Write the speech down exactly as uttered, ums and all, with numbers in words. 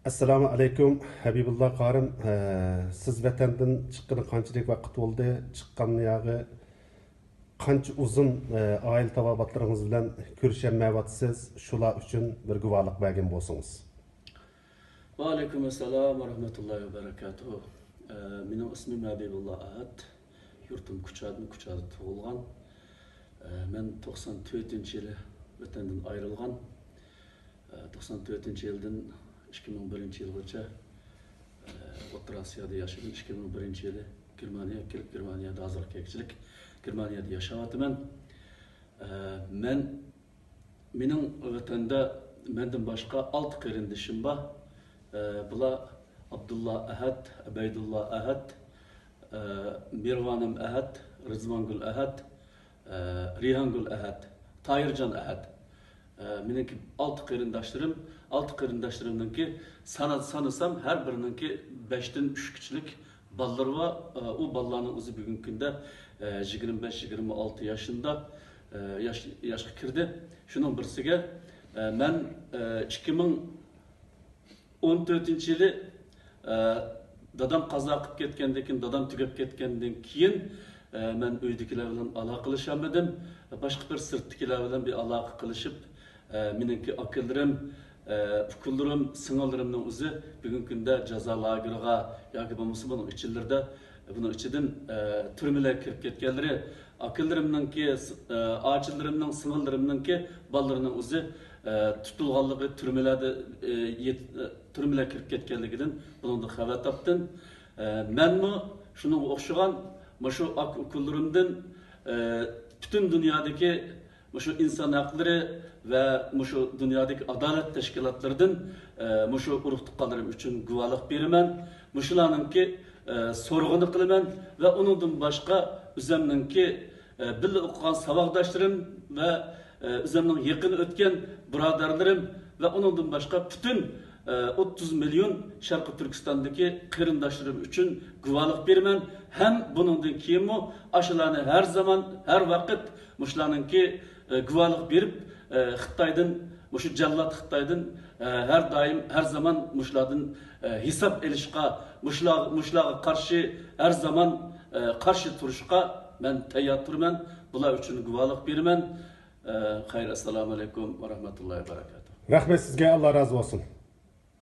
ئەسسالامۇ ئەلەيكۇم، ھەبىبۇللا قارىم. ئە، سىز ۋەتەندىن چىققىلى قانچىلىك ۋاقىت بولدى؟ چىققان ياغى قانچە ئۇزۇن، ئە، ئائىلە تاۋابىئاتلىرىڭىز بىلەن كۆرۈشەلمەيۋاتىسىز؟ شۇلار ئۈچۈن بىر گۇۋاھلىق بەرگەن بولسىڭىز. ۋەئەلەيكۇم ئەسسالام ۋە رەھمەتۇللاھى ۋە بەرەكاتۇھۇ. ئە، مېنىڭ ئىسمىم ھەبىبۇللا ئەھەت. يۇرتۇم كۇچادىن، كۇچادا تۇغۇلغان. ئە، مەن توقسان تۆتىنچى يىلى ۋەتەندىن ئايرىلغان. ئە، توقسان تۆتىنچى يىلدىن ئىككى مىڭ بىرىنچى يىلغىچە، ئە، ئوتتۇرا ئاسىيادا ياشىدىم. ئىككى مىڭ بىرىنچى يىلى گېرمانىيەگە كېلىپ، گېرمانىيەدە ھازىرغا كەلگۈچىلىك گېرمانىيەدە ياشاۋاتىمەن. ئە، مەن، مېنىڭ ۋەتەندە مەندىن باشقا ئالتە قېرىندىشىم بار. ئە، بۇلار ئابدۇللا ئەھەت، ئەبەيدۇللا ئەھەت، ئە، مىرۋانىم ئەھەت، رىزۋانگۈل ئەھەت، ئە، رەيھانگۈل ئەھەت، تاھىرجان ئەھەت. ئە، مېنىڭكى ئالتە قېرىنداشلىرىم، ئالتە قېرىنداشلىرىمنىڭكى سانا-، سانىسام، ھەر بىرىنىڭكى بەشتىن ئۈچكىچىلىك بالىلىرى بار. ئە، ئۇ بالىلارنىڭ ئۆزى بۈگۈنكى كۈندە، ئە، يىگىرمە بەش، يىگىرمە ئالتە ياشىندا، ئە، ياش-، ياشقا كىردى. شۇنىڭ بىرسىگە، ئە، مەن، ئە، ئىككى مىڭ ئون تۆتىنچى يىلى، ئە، دادام قازا قىلىپ كەتكەندىن كېيىن، دادام تۈگەپ كەتكەندىن كېيىن، ئە، مەن ئۆيدىكىلەر بىلەن ئالاقىلىشالمىدىم. باشقا بىر سىرتتىكىلەر بىلەن بىر ئالاقە قىلىشىپ، ئە، مېنىڭكى ئاكىلىرىم، ئە، ئۇكىلىرىم، سىڭىللىرىمنىڭ ئۆزى بۈگۈنكى كۈندە جازا لاگېرىغا ياكى بولمىسا بۇنىڭ ئىچىلىرىدە، بۇنىڭ ئىچىدىن، ئە، تۈرمىلەرگە كىرىپ كەتكەنلىرى، ئاكىلىرىمنىڭكى، ئە، ئاچىلىرىمنىڭ، سىڭىللىرىمنىڭكى بالىلىرىنىڭ ئۆزى، ئە، تۇتۇلغانلىقى، تۈرمىلەردە، ئە، يېت-، ئە، تۈرمىلەرگە كىرىپ كەتكەنلىكىدىن بۇنىڭدىن خەۋەر تاپتىم. ئە، مەنمۇ شۇنىڭغا ئوخشىغان مۇشۇ ئاكا-ئۇكىلىرىمدىن، ئە، پۈتۈن دۇنيادىكى مۇشۇ ئىنسان ھەقلىرى ۋە مۇشۇ دۇنيادىكى ئادالەت تەشكىلاتلىرىدىن، ئە، مۇشۇ ئۇرۇق تۇغقانلىرىم ئۈچۈن گۇۋاھلىق بېرىمەن. مۇشۇلارنىڭكى، ئە، سورىقىنى قىلىمەن ۋە ئۇنىڭدىن باشقا ئۆزەمنىڭكى، ئە، بىللە ئوقۇغان ساۋاقداشلىرىم ۋە، ئە، ئۆزەمنىڭ يېقىن ئۆتكەن بۇرادەرلىرىم ۋە ئۇنىڭدىن باشقا پۈتۈن، ئە، ئوتتۇز مىليون شەرقىي تۈركىستاندىكى قېرىنداشلىرىم ئۈچۈن گۇۋاھلىق بېرىمەن. ھەم بۇنىڭدىن كېيىنمۇ ئاشۇلارنى ھەر زامان، ھەر ۋاقىت مۇشۇلارنىڭكى، ئە، گۇۋاھلىق بېرىپ، ئە، خىتايدىن، مۇشۇ جاللات خىتايدىن، ئە، ھەر دائىم، ھەر زامان مۇشۇلاردىن، ئە، ھېساب ئېلىشقا، مۇشۇلار-، مۇشۇلارغا قارشى ھەر زامان، ئە، قارشى تۇرۇشقا مەن تەييار تۇرىمەن. بۇلار ئۈچۈن گۇۋاھلىق بېرىمەن. ئە، خەير، ئەسسالامۇ ئەلەيكۇم ۋە رەھمەتۇللاھى ۋە بەرەكاتۇھ. رەھمەت سىزگە، ئاللا رازى بولسۇن.